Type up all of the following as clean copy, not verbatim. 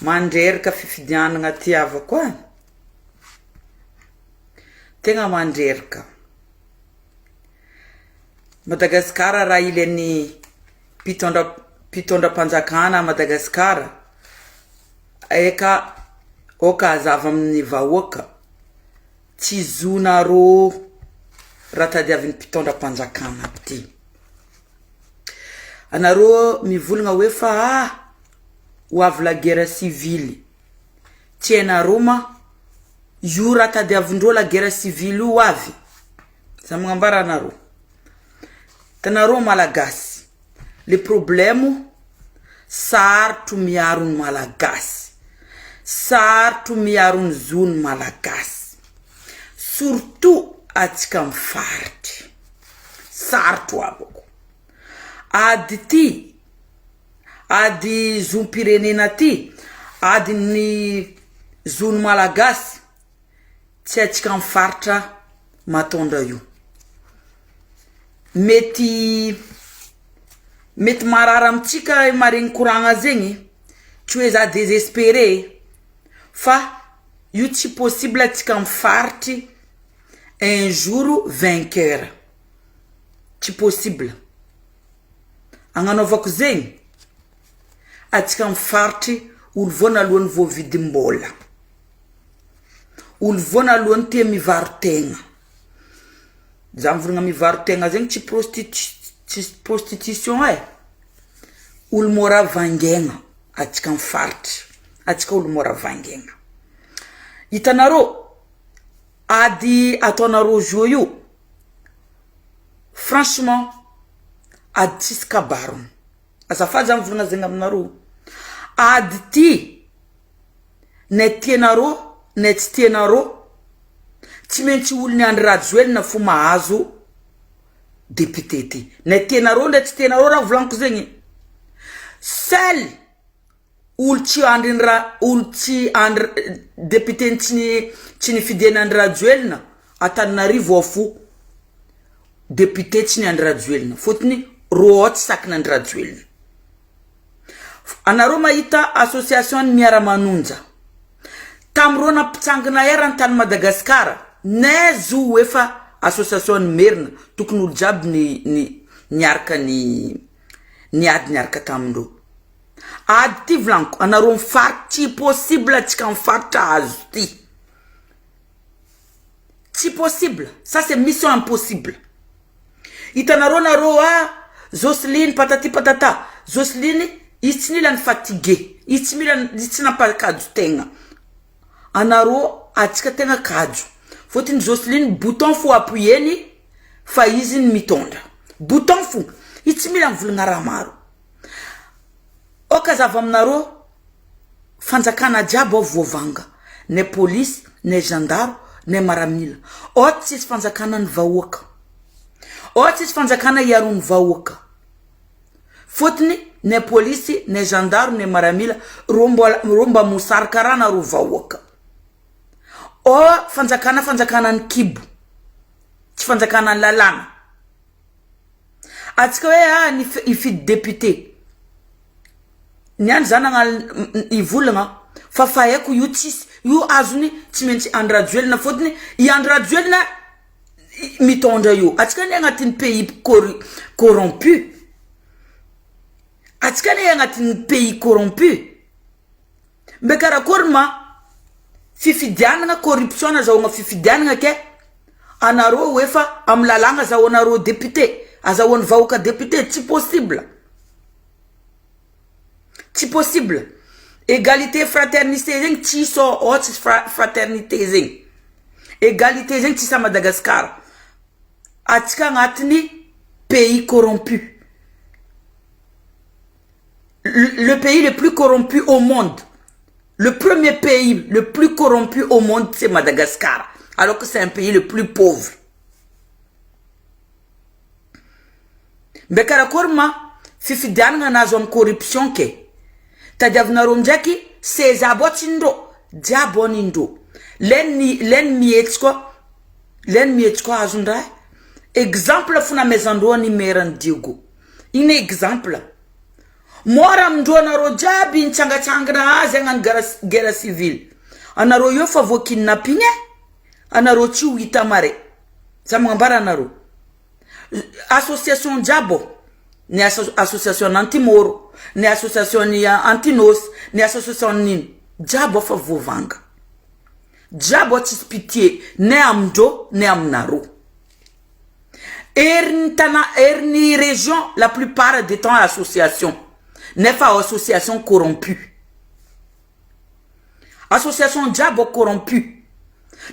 Mandreraka fifidianana ty havako a! Tegna mandreraka. Madagasikara raha ilain'ny mpitondra mpitondram-panjakana Madagasikara eka aoka hazava amin'ny vahoaka tsy zonareo raha tadiavin'ny mpitondram-panjakana ty. Anareo mivolagna hoe fa ah ho avy la guerre civile, tsy hainareo ma io raha tadiavindreo la guerre civile io ho avy, za magnambara anareo, hitanareo malagasy le problème sarotro miaro ny malagasy, sarotro miaro ny zon'ny malagasy, surtout atsika amy faritry, sarotro havako. Ady ty, ady zom-pirenena ty, adin'ny zon'ny Malagasy, tsy haintsika amin'ny faritra matondra io. Mety mety marary amintsika maregny koragna zegny, tsy hoe za désespéré fa io tsy possible antsika amin'ny faritry un jour vainqueur. Tsy possible. Agnanaovako zegny, atsika am faritry olo voanalohany voavidim-bola, olo voanalohany tia mivaro-tegna, za mivolagna mivaro-tegna zegny tsy prostitu- tsy prostitution e, olo môra vangaigna atsika am faritry, atsika olo môra vangaigna. Hitanareo ady ataonareo zao io, Franchement ady tsisy kabariny. Azafady za mivolagna zegny aminareo. Ady ty na tianareo na tsy tianareo tsy maintsy olon'i Andry Rajoelina fo mahazo député ty. Na tianareo na tsy tianareo raha volagniko zegny. Seul olo tsy andry ra olo tsy andry député tsy ny tsy nifidian'i Andry Rajoelina Antananarivo ao fo député tsy ny Andry Rajoelina fotony rô ao tsy sakin'i Andry Rajoelina anareo mahita association ny miara manonja tamy rô nampitsangana erany tany Madagascar ne zo efa association ny merina tokony olo jiaby ny ny niaraka ny niady niaraka tamindreo Ady ty volaniko anareo mifaritra tsy possible atsika mifaritra azo ty tsy possible ça c'est mission impossible hitanareo nareo ah Jocelyne patati patata Jocelyne izy tsy mila ny fatigue izy tsy mila izy tsy nampakajo tegna anareo atsika tegna kajo fôtony Jocelyne bouton fo appuyer-ny fa izy ny mitondra bouton fo izy tsy mila mivolagna raha maro Aoka hazava aminareo, fanjakana jiaby ao voavanga, ne polisy, ne zandaro, ne maramila. Ao tsisy fanjakana ny vahoaka. Ao tsisy fanjakana hiaro ny vahoaka. Fotony ne polisy, ne zandaro, ne maramila, reo mbola reo mba mosary karaha nareo vahoaka. Ao fanjakana fanjakana ny kibo, tsy fanjakana ny lalàna. Atsika hoe ah ny hifidy député. Ny any za nagnano hivolagna fa fa haiko io tsisy io azony tsy maintsy Andry Rajoelina fôtony i Andry Rajoelina mitondra io. Atsika anie agnatin'ny pays corrompu. Atsika anie agnatin'ny pays corrompu. Mbe karakory ma fifidianagna corruption nazahoagna fifidianagna ke anareo efa amy lalagna azahoanareo député azahoan'ny vahoaka député tsy possible tsy possible égalité fraternité zegny tsisy ao ao tsisy fraternité zegny égalité zegny tsisy à Madagascar atsika agnatin'ny pays corrompu le pays le plus corrompu au monde le premier pays le plus corrompu au monde c'est Madagascar alors que c'est un pays le plus pauvre mbe karakory ma fifidianana nazo amy corruption ke tadiavinareo ndraiky seza aby ao tsy ndrô jiaby ao nindrô leny leny mihetsy koa leny mihetsy koa azon-draha exemple fo namezandreo any maire ny Diego iny exemple. Mora amindreo anareo jiaby nitsangatsangana azy hagnano guerre civile. Anareo eo fa voa kidnapping e. Anareo tsy ho hita mare. Za magnambara anareo. Association jiaby ô. Ny association antimoro, ny association ny antinosy, ny association nino. Jiaby ao fa voavanga. Jiaby ao tsisy pitié ne amindreo ne aminareo. Herin'ny tana herin'ny région la plupart des temps association nefa association corrompu. Association jiaby ao corrompu.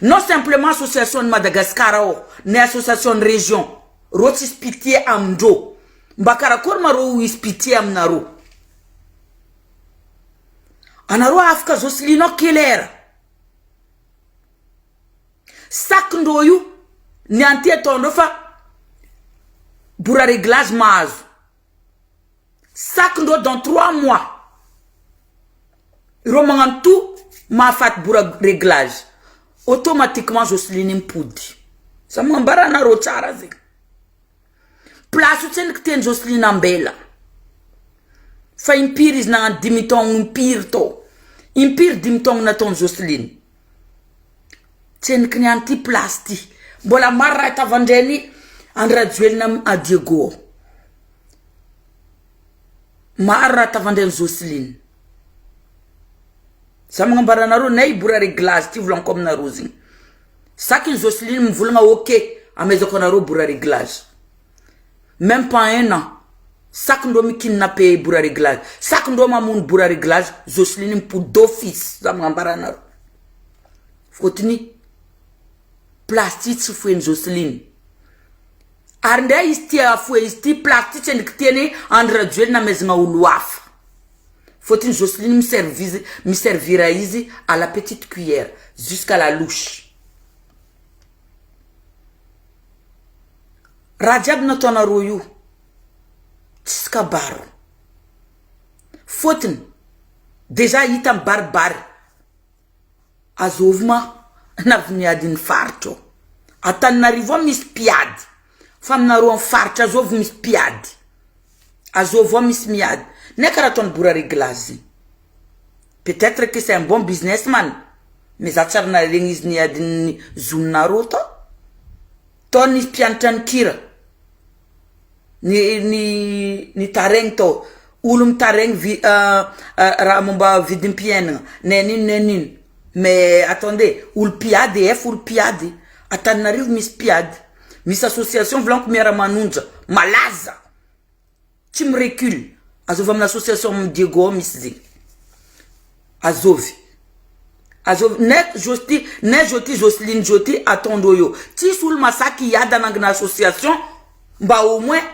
Non simplement association ny Madagascar ao, ny association ny région. Reo tsisy pitié amindreo. Mba karakory ma reo hisy pitié aminareo? Anareo afaka Jocelyne ao quelle heure? Sac-ndreo io ny anty ataondreo fa bora réglage mahazo. Sac-ndreo dans 3 mois. Ireo magnano tout mahafaty bora réglage. Automatiquement Jocelyne mipody. Za magnambara anareo tsara zegny. Place io tsendriky tian'i Jocelyne ambela. Fa impiry izy nagnano dimy taogno impiry tao. Impiry dimy taogno nataon'i Jocelyne. Tsendriky niany ty place ty. Mbola maro raha tavandrainy Andry Rajoelina a Diego ao. Maro raha tavandrainy Jocelyne. Za magnambara anareo nay bora réglage ty volaniko aminareo zegny. Saky ny Jocelyne mivolagna ok amezako anareo bora réglage. Même pas un an. Saky ndreo mikidnapper bora réglage. Saky ndreo mamono bora réglage. Jocelyne mipody d'office. Za magnambara anareo. Fôtony place ty tsy foen'i Jocelyne. Ary ndray izy tia foe izy ty place ty tsy endriky tiany Andry Rajoelina amezagna olo hafa. Fôtony Jocelyne miservizy miservira izy à la petite cuillère jusqu'à la louche. Raha jiaby nataonareo io tsisy kabaro. Fôtony déjà hita mibaribary azovy ma navy niady ny faritra ao. Antananarivo ao misy mpiady fa aminareo amin'ny faritra azovy misy mpiady. Azovy ao misy miady. Ne karaha ataon'ny bora réglage zegny. Peut-être que c'est un bon businessman. Mais za tsary naregny izy niady ny zonareo tao. Tao nisy mpianatra nikira. Ny ny nitaregny tao. Olo mitaregny vi raha momba vidim-piainana. Ne nino ne nino. Mais attendez, olo mpiady efa olo mpiady. Antananarivo misy mpiady. Misy association volaniko miara-manonja. Malaza. Tsy mirecule. Azovy amin'ny association amin'ny Diego ao misy zegny. Azovy. Azovy ne Josti, ne Joti Jocelyne Joti ataondreo eo. Tsisy olo masaky hiady hanangana association mba au moins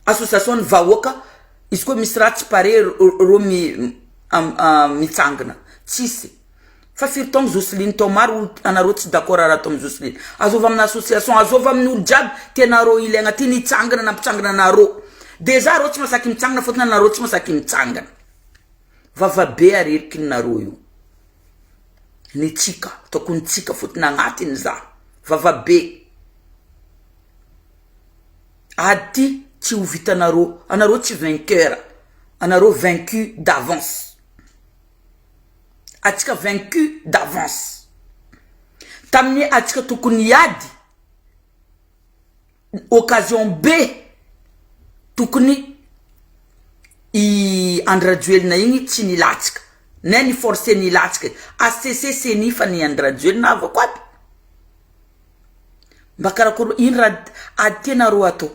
association ny vahoaka izy koa misy raha tsy pare reo mitsangana. Tsisy. Fa firy taogno Jocelyne tao maro olo anareo tsy d'accord raha atao amin'ny Jocelyne. Azovy amin'ny association, azovy amin'ny olo jiaby tianareo ilaigna ty nitsangana nampitsangana anareo. Déjà reo tsy masaky mitsangana fôtony anareo tsy masaky mitsangana. Vavabe arerikinareo io. Nitsika, ataoko nitsika fôtony agnatiny za. Vavabe. Ady ty tsy ho vitanareo. Anareo tsy vainqueur. Anareo vaincu d'avance. Atsika vaincu d'avance. Tamin'ny atsika tokony hiady occasion be tokony i Andry Rajoelina igny tsy nilatsaka. Ne ny forcé nilatsaka. HCC CENI fa ny Andry Rajoelina avako aby. Mba karakory ino raha ady tianareo atao?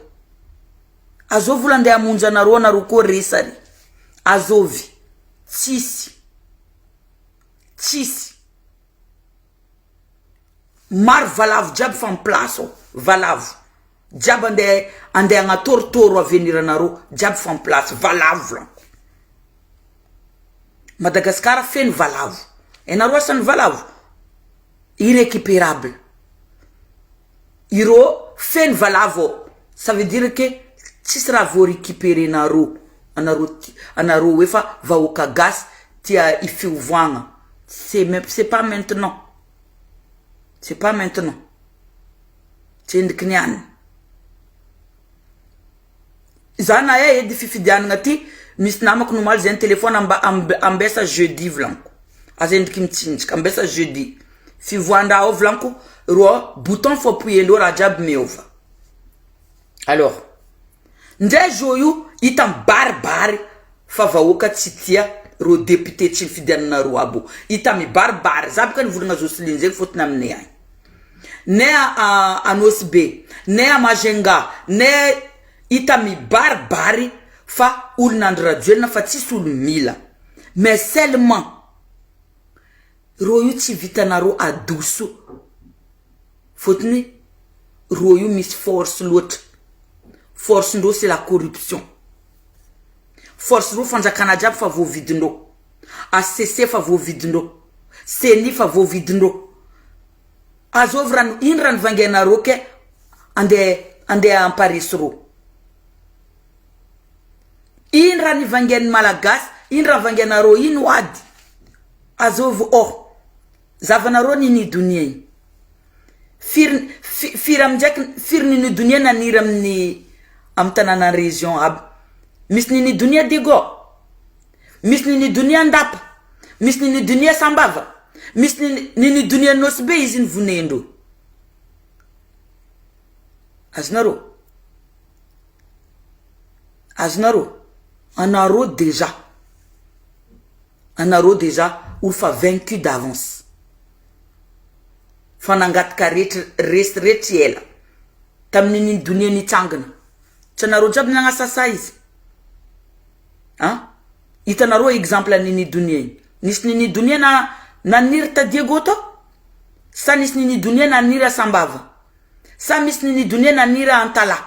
Azovy olo andeha hamonjy anareo anareo koa resary. Azovy. Tsisy. Tsisy. Maro valavo jiaby fa mi-place ao. Valavo. Jiaby andeha andeha hagnatorotoro avenir anareo jiaby fa mi-place. Valavo volaniko. Madagasikara feno valavo. Hainareo asan'ny valavo? Irrécupérable. Ireo feno valavo ao. Ça veut dire que tsisy raha voarécupérenareo. Anareo anareo efa vahoaka gasy tia ifiovoagna. C'est même c'est pas maintenant. C'est pas maintenant. Tsy endriky niany. Za na edy fifidianana ty. Misy namako nomaly zay nitelefona amba ambesa jeudi volaniko. Aza endriky mitsinjaka, ambesa jeudi. Fivoahan-draha ao volaniko, rô bouton fo appuyer-ndreo raha jiaby miova. Alors, ndray zo io hita mibaribary fa vahoaka tsy tia reo député tsy nifidiananareo aby io. Hita mibaribary, za boka nivolagna Jocelyne zegny fôtony aminay agny. Ne a Anôsy be, ne a Majunga, ne hita mibaribary fa olona Andry Rajoelina fa tsisy olo mila. Mais seulement reo io tsy vitanareo adoso fôtony reo io misy force loatra. Force ndreo c'est la corruption. Force ndreo fanjakana jiaby fa voavidindreo. HCC fa voavidindreo. CENI fa voavidindreo. Azovy raha ino raha nivangainareo ke andeha andeha amparesy reo. Ino raha nivangain'ny malagasy, ino raha vangainareo ino ady. Azovy oh. Zavanareo nini donia igny. Firy firy amindraiky firy nini donia naniry amin'ny amy tanàna région aby. Misy nini donia Diego, misy nini donia Andapa, misy nini donia Sambava, misy nini nini donia Nosy Be izy nivonendreo. Azonareo? Azonareo? Anareo déjà anareo déjà olo fa vaincu d'avance. Fa nangataka retry resy retry ela. Tamin'ny donia nitsangana. Tsy anareo jiaby nagnasasa izy. An? Hitanareo exemple nini donia igny. Nisy nini donia na naniry ta Diego tao? Sa nisy nini donia naniry a Sambava? Sa misy nini donia naniry a Antala?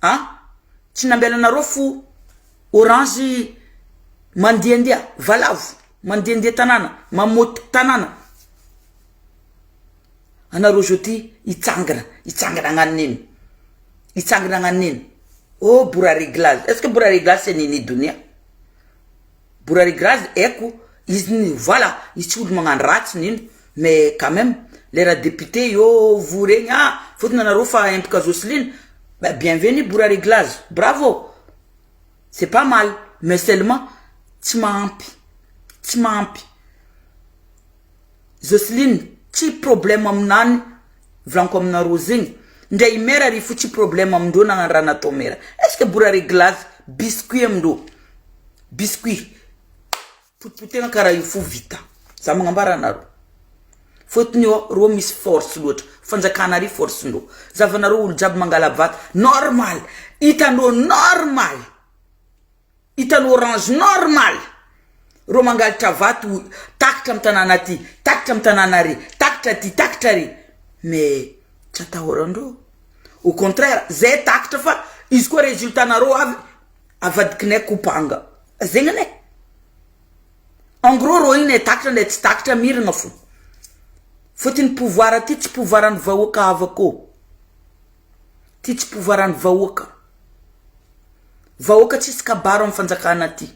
An? Tsy nambelanareo fo orange mandehandeha valavo mandehandeha tanàna mamotiky tanàna. Anareo zao ty hitsangana hitsangana hagnano nino? Hitsangana hagnano nino? Oh bora réglage est ce que bora réglage c'est nini donia? Bora réglage haiko izy ny voilà izy tsy olo magnano ratsy nino mais quand même lera député io vory egny ah fôtony anareo fa empaka Jocelyne ben bienvenue bora réglage bravo c'est pas mal mais seulement tsy mahampy tsy mahampy Jocelyne tsy problème aminany volaniko aminareo zegny ndray mera ry fo tsy problème amindreo nagnano raha natao mera est ce que bora réglage biscuit amindreo biscuit potipotena karaha io fo vita za magnambara anareo fôtony io reo misy force loatra fanjakana ary force ndreo zavanareo olo jiaby mangala vato normal hitandreo normal hitany orange normal reo mangalatra vato takitra amy tanàna aty takitra amy tanàna ary takitra aty takitra ary mais tsy atahorandreo au contraire zay takitra fa izy koa résultat nareo avy avadikinay kopanga zegny ane en gros reo igny ne takitra ndray tsy takitra mirina fo fôtony pouvoir aty tsy pouvoir ny vahoaka avako ty tsy pouvoir ny vahoaka vahoaka tsisy kabaro amy fanjakana aty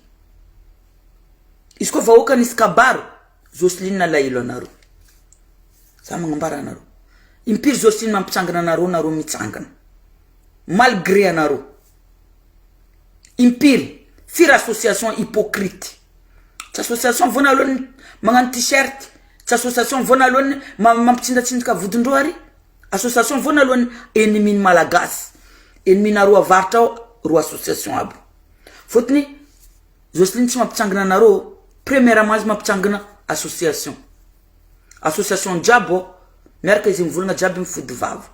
izy koa vahoaka nisy kabaro Jocelyne alahelo anareo za magnambara anareo impiry Jocelyne mampitsangana anareo nareo mitsangana malgré anareo impiry firy association hypocrite tsy association voanalohany magnano t-shirt tsy association voanalohany mampitsindatsinjaka vodindreo ary association voanalohany ennemi ny malagasy ennemi nareo avaritra ao ro association aby fôtony Jocelyne tsy mampitsangana anareo premièrement izy mampitsangana association association jiaby ao miaraka izy mivolagna jiaby mifody vava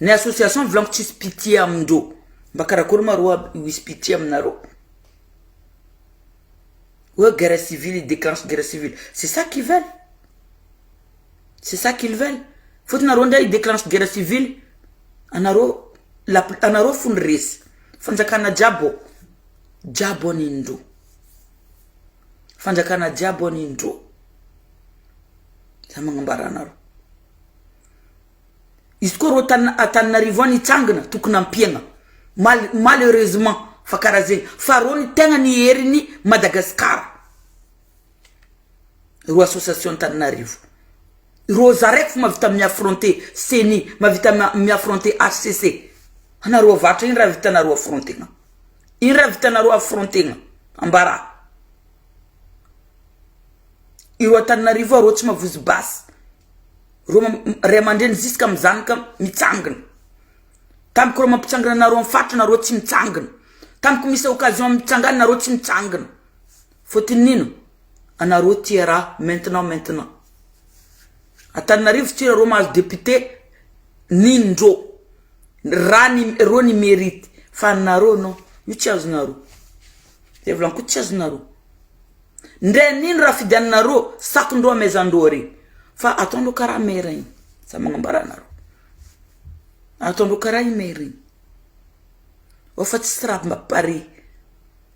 ny association volaniko tsisy pitié amindreo mba karakory ma reo aby hisy pitié aminareo hoe guerre civile il déclenche guerre civile c'est ça qu'ils veulent c'est ça qu'ils veulent fôtony nareo ndray déclenche guerre civile anareo la anareo fony resy fanjakana jiaby ao jiaby anindreo fanjakana jiaby anindreo za magnambara anareo izy koa reo Antananarivo any hitsangana tokony ampiagna mal malheureusement fa karaha zegny fa reo ny tegna ny heriny Madagasikara ro association Antananarivo reo za raiky fo mahavita miaffronter CENI mahavita miaffronter HCC anareo avaratra iny raha vitanareo affrontegna. Ino raha vitanareo affrontegna? Ambarà. Ireo Antananarivo ao reo tsy mavozo basy. Reo ray aman-dreny jusque amin'ny zanaka mitsangana. Tamiko reo mampitsangana anareo amin'ny faritra nareo tsy mitsangana. Tamiko misy occasion mitsangana nareo tsy mitsangana. Fôtony nino? Anareo tia raha maintenant maintenant. Antananarivo tsy reo mahazo député nindrô. Raha ny reo ny mérite fa anareo non io tsy azonareo. Zay volaniko tsy azonareo. Ndre nino raha fidiananareo sakondreo amezandreo are fa ataondreo karaha maire igny za magnambara anareo. Ataondreo karaha i maire igny. Ao fa tsisy raha mba pare.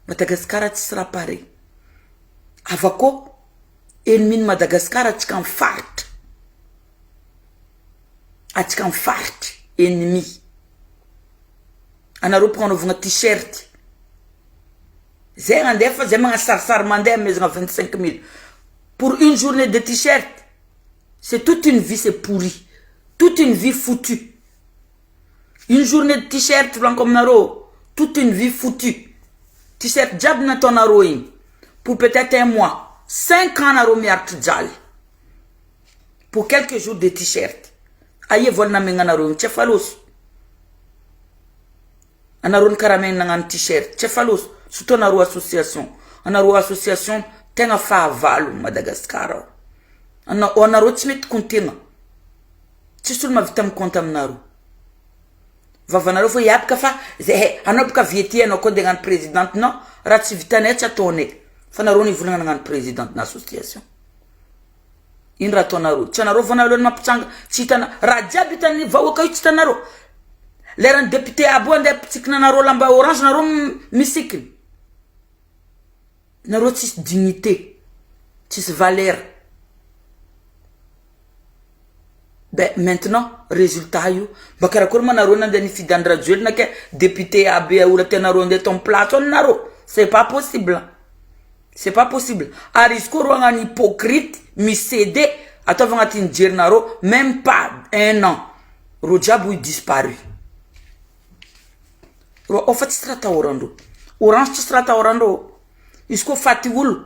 Madagascar tsisy raha pare. Avakô ennemi ny Madagascar atsika am faritra. Atsika am faritry ennemi. Anareo mpagnanovagna t-shirt. Zay nandefa zay magnano sarisary mandeha amezagna 25 mille pour une journée de t-shirt. C'est toute une vie, c'est pourri. Toute une vie foutue. Une journée de t-shirt volaniko aminareo, toute une vie foutue. T-shirt jiaby nataonareo igny pour peut-être un mois, 5 ans nareo miaritry jaly pour quelques jours de t-shirt. Aia vola namegnanareo igny? Tsy afa loso. Anareo ny karaha nagnano t-shirt, tsy afa loso. Surtout anareo association. Anareo association tegna fahavalo Madagascar ao. Anareo tsy mety kontegna. Tsisy olo mahavita mikonta aminareo. Vavanareo fo iaby ka fa zay anao boka avy ety anao koa andeha hagnano présidente non raha tsy vitanay tsy ataonay fa nareo nivolagna nagnano présidente na association. Ino raha ataonareo? Tsy anareo voanalohany mampitsanga tsy hitana raha jiaby hitan'ny vahoaka io tsy hitanareo. Leran'ny député aby io andeha ampitsikina anareo lamba orange nareo misikina. Nareo tsisy dignité, tsisy valeur. Ben maintenant résultat io mba karakory ma nareo nandeha nifidy Andry Rajoelina ke député aby olo tianareo andeha atao place ao nareo? C'est pas possible. C'est pas possible. Ary izy koa reo hagnano hypocrite micéder ataovy agnatin'ny jerinareo même pas un an reo jiaby ho disparu. Reo ao fa tsisy raha atahorandreo. Orange tsisy raha atahorandreo. Izy koa faty olo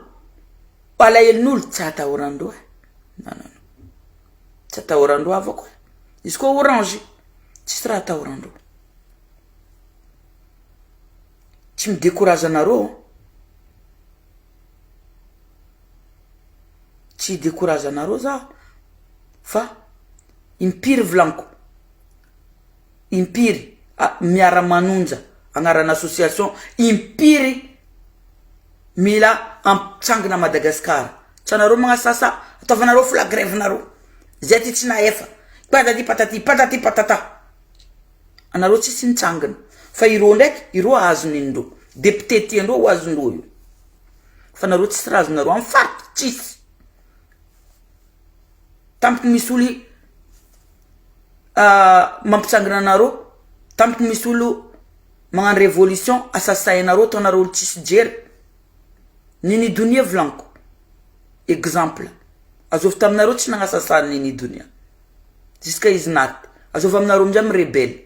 alahelon'olo tsy atahorandreo e. Non non non. Tsy atahorandreo avako e. Izy koa orange tsisy raha atahorandreo. Tsy midécourage anareo. Tsy décourage anareo za fa impiry volaniko impiry miara-manonja agnarana association impiry mila ampitsangana Madagasikara. Tsy anareo magnasasa ataovanareo fo la grève nareo. Zay ty tsy nahefa. Patati patati patati patata. Anareo tsisy nitsangana. Fa ireo ndraiky ireo azon'indreo. Député tiandreo ho azondreo io. Fa nareo tsisy raha azonareo amin'ny faritra tsisy. Tampoky misy olo mampitsangana anareo, tampoky misy olo magnano révolution asasainareo ataonareo olo tsisy jery. Nini Donia volaniko. Exemple. Azovy taminareo tsy nagnasasa Nini Donia. Jusqu'à izy naty. Azovy aminareo amizay mirebelle.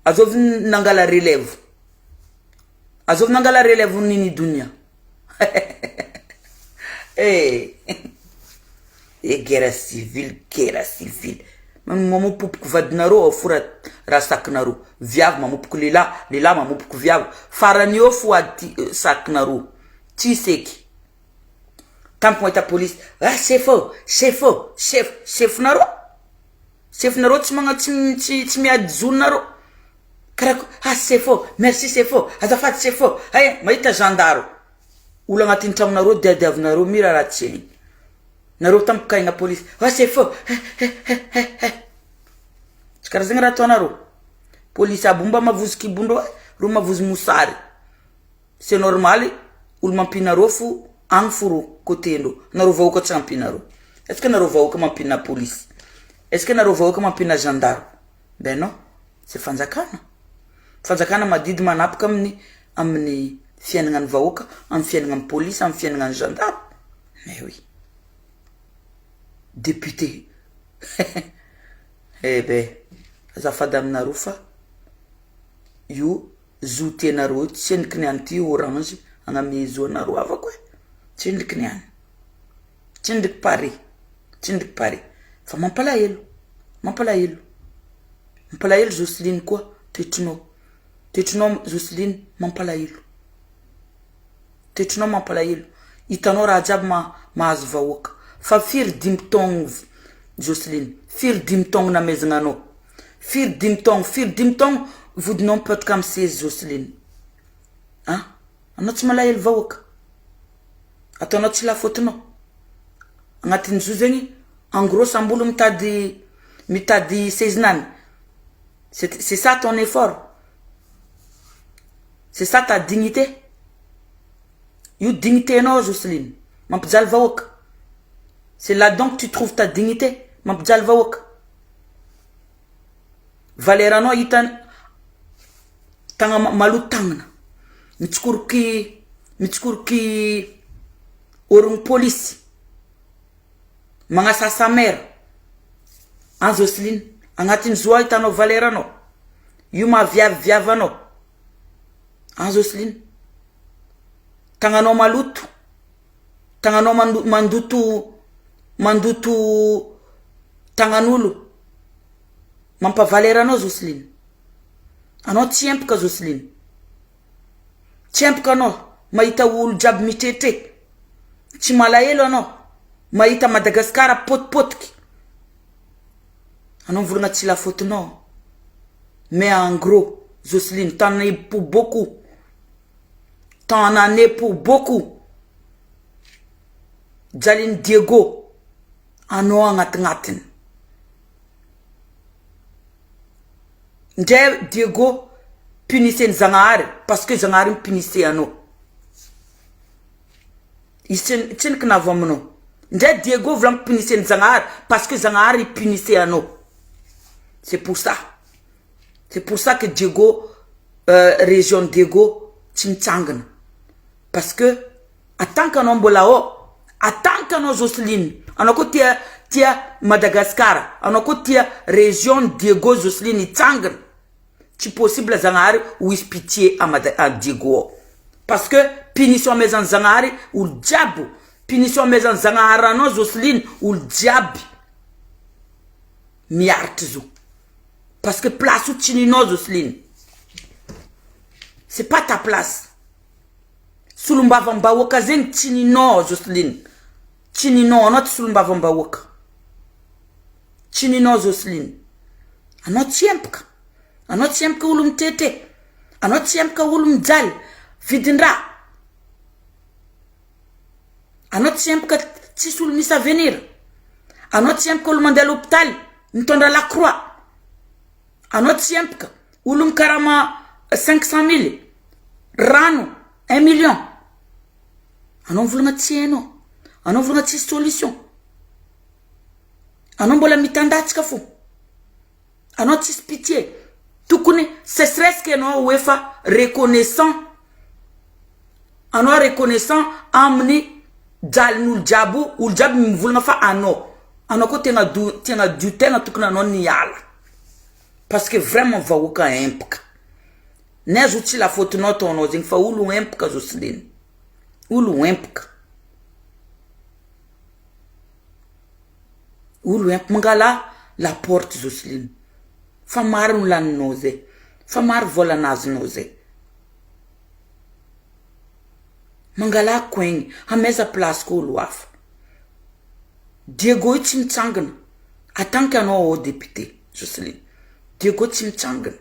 Azovy nangala relève. Azovy nangala relève Nini Donia. Eh, e guerre civile, guerre civile. Mamopopoky vadinareo ao fo raha sakinareo. Viavy mamopoky lehilahy, lehilahy mamopoky viavy. Farany eo fo ady sakinareo. Tsisy eky. Tampoky mahita polisy. Ah chef ô, chef ô, chef, chefinareo. Chefinareo tsy magna tsy tsy tsy miady zonareo. Karaha ah chef ô, merci chef ô, azafady chef ô. Ay mahita gendarme. Olo agnatin'ny tragnonareo diadiavinareo mira raha tsy hainy. Nareo tampoky kahina polisy. Ah chef ô. Tsy karaha zegny raha ataonareo. Polisy aby mba mavozo kibondreo e, reo mavozo mosary. C'est normal olo mampinareo fo agny fo ro côté ndreo. Nareo vahoaka tsy ampinareo. Est-ce que nareo vahoaka mampina polisy? Est-ce que nareo vahoaka mampina gendarme? Ben non, c'est fanjakana. Fanjakana madidy manapaka amin'ny fiaignan'ny vahoaka, amin'ny fiaignan'ny polisy, amin'ny fiaignan'ny gendarme. Mais oui. Député. Eh ben, azafady aminareo fa io. Zo tianareo tsy endriky ny an'ity orange agname zo anareo havako e, tsy endriky ny any, tsy endriky pare, tsy endriky pare fa mampalahelo, mampalahelo, mampalahelo Jocelyne koa toetrinao, toetrinao Jocelyne mampalahelo, toetrinao mampalahelo, hitanao raha jiaby mahazo vahoaka fa firy dimy taogno Jocelyne, firy dimy taogno namezagna anao. Firy dimy taogno firy dimy taogno vodinao mipetraka amy seza Jocelyne a! Anao tsy malahelo vahoaka? Ataonao tsy lafotinao? Agnatin'ny zo zegny en gros samby olo mitady mitady sezinany c'est c'est ça ton effort? C'est ça ta dignité? Io dignité-nao Jocelyne mampijaly vahoaka? C'est là donc tu trouves ta dignité mampijaly vahoaka? Valeur anao hita tagna maloto tagnana mitsikoroky mitsikoroky orogno polisy magnasasa mère an Jocelyne agnatin'ny zo ahitanao valeur anao io maha viavy viavy anao an Jocelyne tagnanao maloto Tagnanao mandoto mandoto tagnan'olo mampavalera anao Jocelyne anao tsy empaka Jocelyne tsy empaka anao mahita olo jiaby mitretreka tsy malahelo anao mahita Madagascar potipotiky anao mivolagna tsy lafotinao mais en gros Jocelyne t'en es pour beaucoup T'en en es pour beaucoup Jalin'i Diego anao agnatignatiny Ndray Diego punissez-ny Zagnahary parce que Zagnahary mi-punisse anao Izy tsy tsy nikinavo aminao Ndray Diego volaniko punissez-ny Zagnahary parce que Zagnahary hi-punisse anao C'est pour ça C'est pour ça que Diego region Diego tsy mitsangana parce que en tant que anao mbola ao en tant que anao Jocelyne anao koa tia tia Madagascar anao koa tia region Diego Jocelyne hitsangana tsy possible Zagnahary ho hisy pitié à Mada à Diego ao parce que punition amezan'i Zagnahary olo jiaby punition amezan'i Zagnahary anao Jocelyne olo jiaby miaritry zo. Parce que place io tsy ninao Jocelyne. C'est pas ta place. Solombavambahoaka zegny tsy ninao Jocelyne. Tsy ninao anao tsy solombavambahoaka. Tsy ninao Jocelyne. Anao tsy empaka. Anao tsy empaka olo mitete. Anao tsy empaka olo mijaly. Vidin-draha. Anao tsy empaka tsisy olo misy avenir. Anao tsy empaka olo mandeha l'hôpital mitondra la croix. Anao tsy empaka olo mikarama 500 mille rano 1 million. Anao mivolagna tsy hainao. Anao mivolagna tsisy solution. Anao mbola mitandatsika fo. Anao tsisy pitié. Tokony ce serait-ce que anao ho efa reconnaissant. Anao reconnaissant amin'ny jalin'olo jiaby io, olo jiaby mivolagna fa anao. Anao koa tegna do tegna dio tegna tokony anao niala. Parce que vraiment vahoaka empaka. Nay zo tsy la faute-nao ataonao zegny fa olo empaka Jocelyne. Olo empaka. Olo empaka. Mangala la porte Jocelyne. Fa maro ny laninao zay. Fa maro vola nazonao zay. Mangalà koegny, hamaiza place koa olo hafa. Diego io tsy mitsangana, en tant que anao ao député Jocelyne. Diego tsy mitsangana.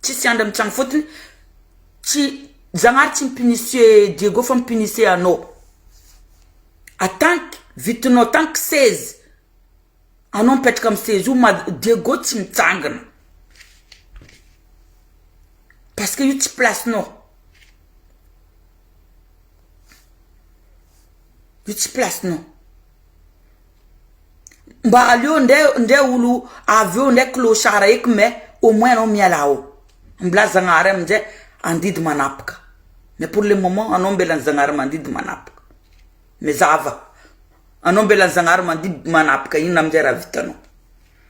Tsisy andra mitsangana fôtony tsy Zagnahary tsy mi-punisse Diego fa mi-punisse anao. En tant que vitinao, en tant que seza, anao mipetraka amy seza io, Diego tsy mitsangana. Parce que io tsy place-nao. Io tsy place-nao. Mba aleo ndray ndray olo avy eo ndray clochard eky mais au moins anao miala ao. Mbola Zagnahary aminjay andidy manapaka. Mais pour le moment anao mbela ny Zagnahary mandidy manapaka. Mizava. Anao mbela ny Zagnahary mandidy manapaka inona aminjay raha vitanao.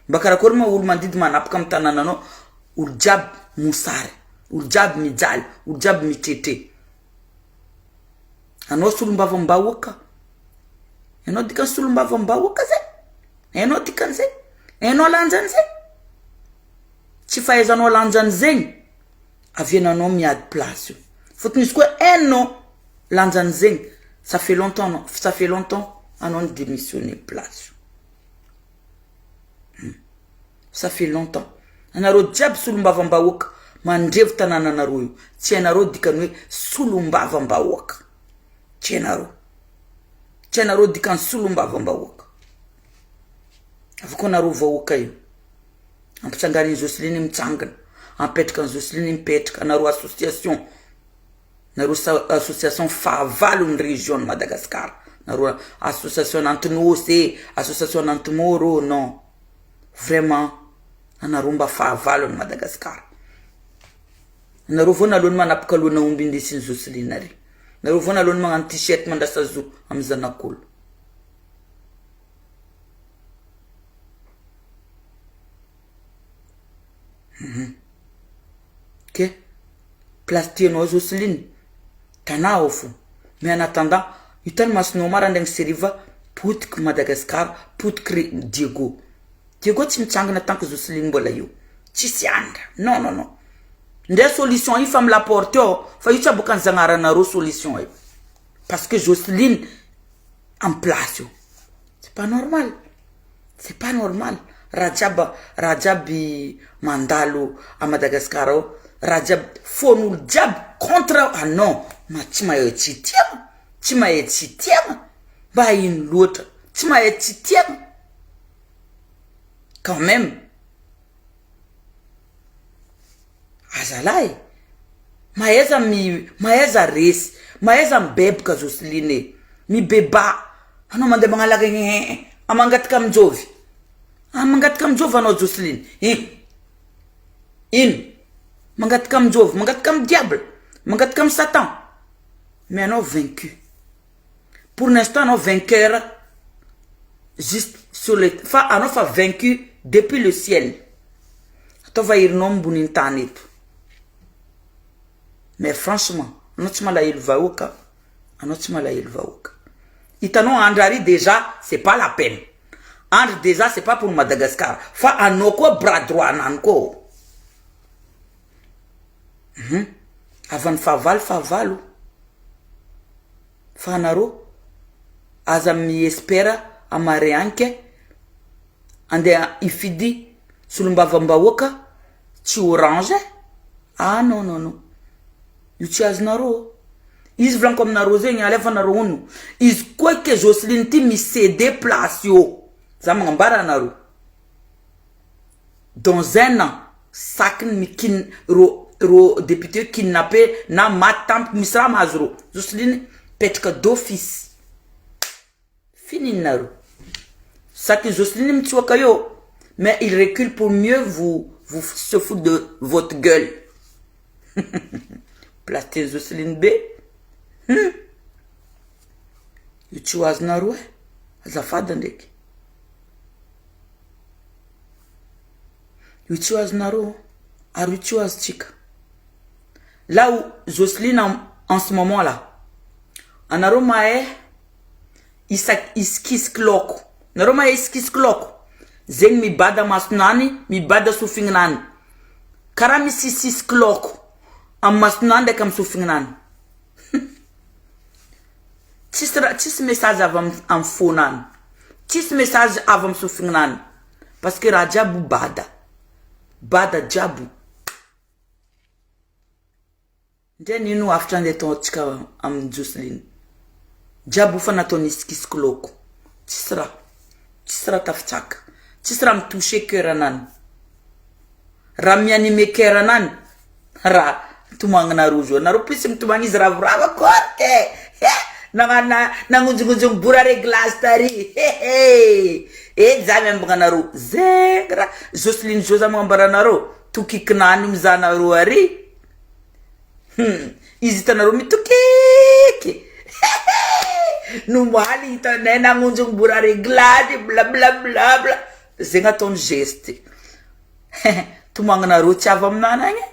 Mba karakory ma olo mandidy manapaka amy tanànanao olo jiaby mosary. Olo jiaby mijaly, olo jiaby mitretre. Anao solombavambahoaka, ianao dikany solombavambahoaka zay? Hainao dikan'izay? Hainao lanjan'izay? Tsy fahaizanao lanjan'izegny aviananao miady place io. Fôtony izy koa hainao lanjan'izegny, ça fait longtemps anao, ça fait longtemps anao ni démissionner place io. Ça fait longtemps. Anareo jiaby solombavambahoaka mandrevo tanànanareo io. Tsy hainareo dikany hoe solombavambahoaka. Tsy hainareo. Tsy hainareo dikany solombavambahoaka. Avy koa anareo vahoaka io. Ampitsanganin'i Jocelyne mitsangana. Apetraka an'i Jocelyne mipetraka. Anareo association. Nareo association fahavalon'ny région ny Madagascar. Nareo association Antinosy e, association Antimoro, non. Vraiment, anareo mba fahavalon'ny Madagascar. Anareo vao nalohany manapaka lohana omby indesin'i Jocelyne ary. Nareo vao nalohany magnano t-shirt mandrasa zo amin'ny zanak'olo. Ok, place tianao Jocelyne, tanà ao fo. Mais en attendant, hitany masonao mara andraigny seriva potiky Madagascar, potiky Diego. Diego tsy mitsangana tant que Jocelyne mbola eo. Tsisy andra. Non non non. Ndray solution io fa amy la porte ao, fa io tsy aboakan'ny zagnaharanareo solution io. Parce que Jocelyne en place io. C'est pas normal. C'est pas normal. Raha jiaby raha jiaby mandalo à Madagascar ao, raha jiaby fôn'olo jiaby contre ah non, ma tsy mahay tsy tiagna, tsy mahay tsy tiagna, mba ino loatra, tsy mahay tsy tiagna. Quand même. Azalahy e! Mahaiza mi mahaiza resy, mahaiza mibebuka Jocelyne e! Mibebaha, anao mandeha magnalaka hehehe mangataka amin-jovy, mangataka amin-jovy anao Jocelyne, ino? Ino? Mangataka amin-jovy, mangataka amy diable, mangataka amy satan, mais anao vaincu, pour l'instant anao vainqueur juste sur le fa anao fa vaincu depuis le ciel, ataova herinao amboniny tany eto. Mais franchement, anao tsy malahelo vahoaka, anao tsy malahelo vahoaka. Hitanao Andry ary déjà c'est pas la peine. Andry déjà c'est pas pour Madagascar fa anao koa bras droit anany koa. Avany fahavalo fahavalo. Fa anareo aza mi-espère amare anke andeha hifidy solombavambahoaka tsy orange e. Ah non non non. Io tsy azonareo. Izy volaniko aminareo zegny alefanareo ono. Izy koa ke Jocelyne ty mi-céder place io. Za magnambara anareo. Dans un an, sakiny mikin ro ro député kidnappé na maty tampoky misy raha mahazo ro. Jocelyne petraka d'office. Fininareo. Saky Jocelyne mitsoaka eo, mais il recule pour mieux vous vous se foutre de votre gueule. Place ty Jocelyne be. Io tsy ho azonareo e. Azafady ndraiky. Io tsy ho azonareo ary io tsy ho azontsika. Là où Jocelyne en, en ce moment là, anareo mahay isak isikisiky laoko. Nareo mahay isikisiky laoko. Zegny mibada masonany, mibada sofignanany. Karaha misisisiky laoko amy masonany ndraiky amy sofignanany. Tsisy raha tsisy message avy amy amy fonany. Tsisy message avy amy sofignanany. Parce que raha jiaby bada. Bada jiaby. Ndre nino hafatra andeha ataontsika amin'ny Jocelyne. Jiaby fa nataony isikisiky laoko. Tsisy raha. Tsisy raha tafitsaka. Tsisy raha mi-toucher cœur anany. Raha mi-animer cœur anany. Raha tomagnanareo zao. Nareo plus mitomagny izy ravoravo akory ke. He! Nagnano nagnonjongonjogno bora réglage tary. Hehe! Edy za miambagna anareo. Zegny raha. Jocelyne zao za magnambara anareo. Tokikinany mizaha anareo ary. Izy hitanareo mitokiky. Hehe! Nomaly hitanay nagnonjogno bora réglage blablabla. Zegny ataony geste. Tomagnanareo tsy avy aminany agny.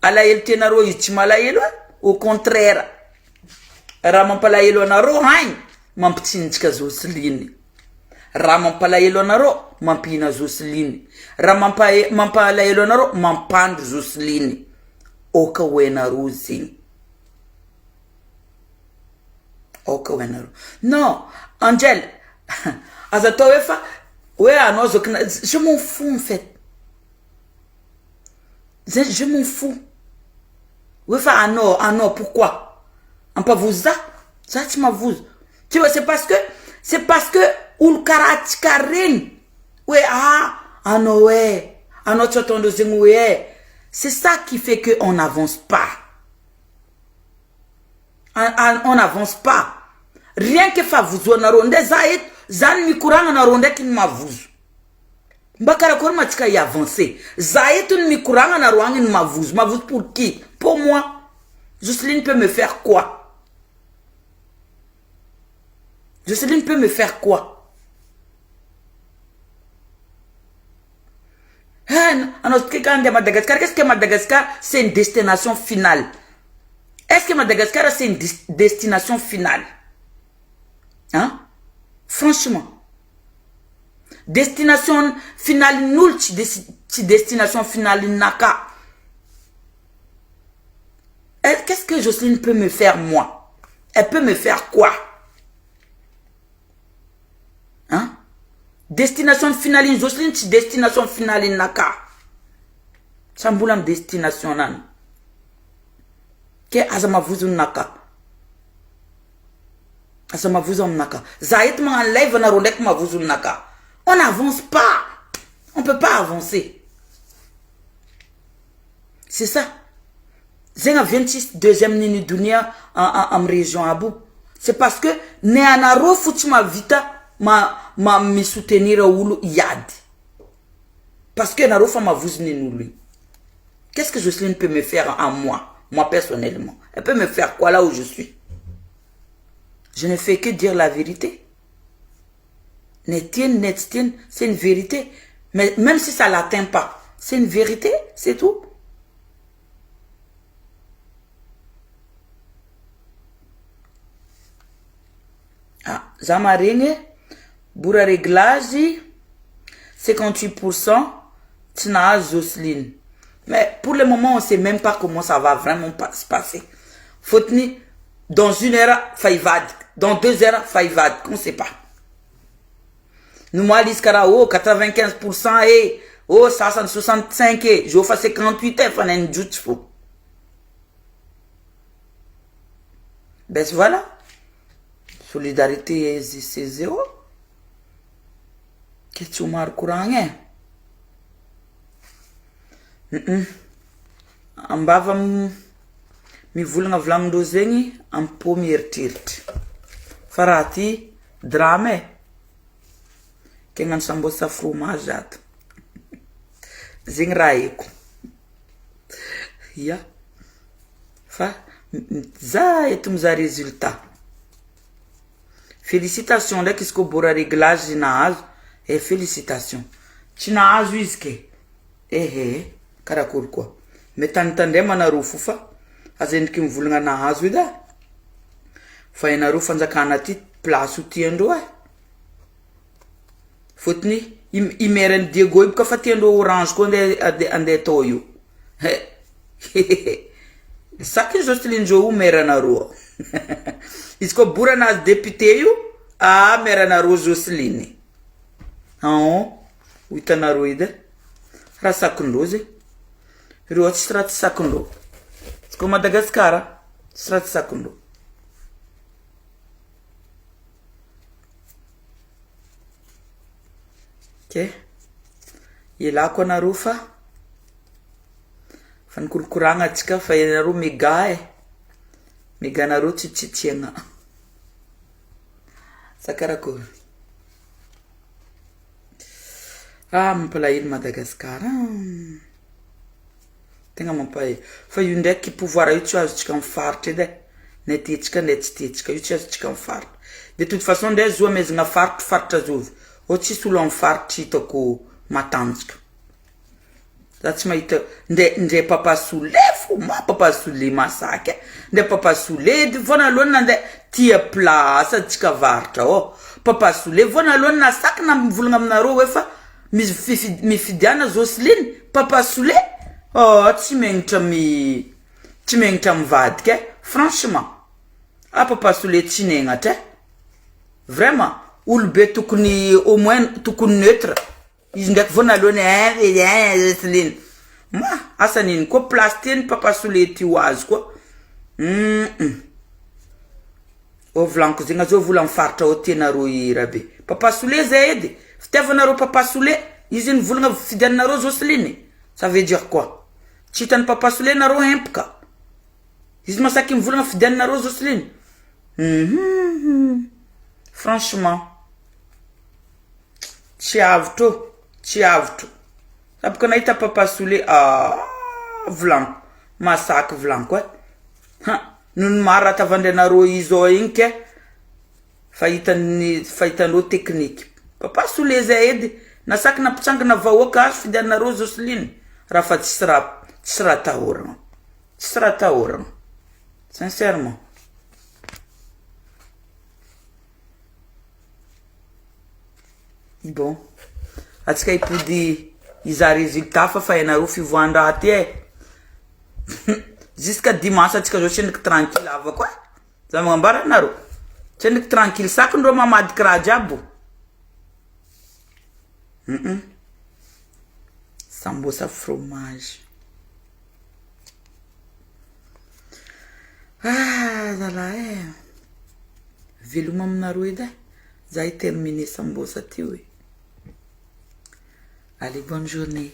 Alahelo tianareo izy tsy malahelo e, au contraire raha mampalahelo anareo hainy mampitsinjaka Jocelyne, raha mampalahelo anareo mampihina Jocelyne, raha mampa- mampalahelo anareo mampandry Jocelyne, aoka ho hainareo zegny, aoka ho hainareo. Non Angel aza atao hoe fa hoe anao zokina, je m'en fous en fait. Zay je m'en fous. Hoe fa anao anao pourquoi? Ampavozo za? Za tsy mavozo. Tu vois c'est parce que c'est parce que olo karaha antsika regny hoe ah anao eh anao tsy ataondreo zegny hoe eh c'est ça qui fait que on n'avance pas. On n'avance pas. Rien que fahavozoanareo ndray za eto za ny mikoragna anareo ndraiky ny mavozo. Mba karakory ma tsika hi-avancer? Za eto ny mikoragna nareo agny ny mavozo, mavozo pour qui? Pour moi? Jocelyne peut me faire quoi? Jocelyne peut me faire quoi? Anao tsika andeha Madagascar, qu'est-ce que Madagascar c'est une destination finale? Est-ce que Madagascar c'est une destination finale? Hein? Franchement. Destination finalin'olo tsy tsy destination finalin'naka. Qu'est-ce que Jocelyne peut me faire moi? Elle peut me faire quoi? Hein? Destination finalin'i Jocelyne tsy destination finalin'naka. Sa mbola amy destination nany. Ke aza mavozo naka. Aza mavozo aminaka. Za eto magnano live nareo ndraiky mavozo aminaka. On n'avance pas. On peut pas avancer. C'est ça. Zegny avy eny tsisy deuxième nini donia amy région aby io. C'est parce que ny anareo fo tsy mahavita ma ma mi-soutenir olo hiady. Parce que nareo fa mavozo nin'olo igny. Qu'est-ce que Jocelyne peut me faire à moi, moi personnellement? Elle peut me faire quoi là où je suis? Je ne fais que dire la vérité. Ne tiany ne tsy tiany, c'est une vérité. Mais même si ça l'atteint pas, c'est une vérité, c'est tout. Ah, za maregny bora réglage 58% tsy nahazo Jocelyne. Mais pour le moment, on sait même pas comment ça va vraiment se passer. Fôtony dans une heure fa hivadika, dans 2 heures fa hivadika, on sait pas. Nomaly izy karaha oh 95% eh, oh sasany 65 eh, zao fa 58 eh, fa nainjotsy fô. Ben voilà. Solidarité c'est zéro. Ke tsy ho maro koragna e. Ambava mivolagna volagnindreo zegny am-po mieritreritra. Fa raha ty drame e. Ke hagnano sambosa fromage ato. Zegny raha haiko. Ya. Fa za eto mizaha résultat. Félicitation ndraiky izy koa bora réglage nahazo. Eh félicitation. Tsy nahazo izy ke. Ehe karakory koa. Mety anotandrema nareo fo fa aza endriky mivolagna nahazo edy ah. Fa ianareo fanjakana ty place ho tiandreo eh. Fôtony i maire ny Diego io boka fa tiandreo orange koa andeha andeha atao io. He. Saky Jocelyne Joe maire anareo. Izy koa bora nahazo député io, ah maire anareo Jocelyne. Aon, ho hitanareo edy e. Raha sakindreo zegny. Ireo tsisy raha tsy sakindreo. Izy koa Madagasikara, tsisy raha tsy sakindreo. Ok, ialako anareo fa fa nikorokoragna antsika fa ianareo mega e, mega anareo tsy tsitsiagna. Sa karakory? Ah mampalahelo Madagasikara. Tegna mampalahelo. Fa io ndraiky pouvoir io tsy azontsika amy faritra edy e. Na tiantsika na tsy tiantsika io tsy azontsika amy faritra. De toute façon ndray zo amezagna faritra faritra zovy. Ô tsisy olo amy faritra hitako matanjaka. Za tsy mahita ndre ndre papa soule fo ma papa soule masaky e ndre papa soule edy voanalohany nandeha tia place atsika avaratra ao papa soule voanalohany nasaky na mivolagna aminareo hoe fa misy fifi- mifidiana Jocelyne papa soule oh tsy megnitra mi tsy megnitra mivadika e franchement ah papa soule tsy negnatra e vraiment olobe tokony au moins tokony neutre. Izy ndraiky vao naleony eh eh Jocelyne. Ma asa nino koa place tiany papa Soulé ty ho azy koa. Hum. Ô volaniko zegny azao vola amin'ny faritra ao tianareo hira be. Papa Soulé zay edy. Fitiavanareo papa Soulé. Izy nivolagna fidianareo Jocelyne. Ça veut dire quoi? Tsy hitan'i papa Soulé nareo hempaka. Izy masaky mivolagna fidianareo Jocelyne. Hum. Franchement. Tsy avotro ô, tsy avotro. Za boka nahita papa soule ah volaniko, masaky volaniko eh. Ha, noho ny maro raha tavandrenareo izao igny ke fa hitan'ny fa hitanareo tekniky. Papa soule zay edy, nasaky nampitsangana vahoaka azo fidianareo Jocelyne raha fa tsisy raha tsisy raha atahoragna, tsisy raha atahoragna, sincèrement. Bon, atsika hipody hizaha résultat fa fa hainareo fivoahan-draha ty e. Jusqu'à dimanche atsika zao tsendriky tranquille havako e. Za magnambara anareo. Tsendriky tranquille saky ndreo mamadiky raha jiaby. Hum. Sambosa fromage. Ah zalahy e. Veloma aminareo edy e. Za hi-terminer sambosa ty oe. Allez bonne journée.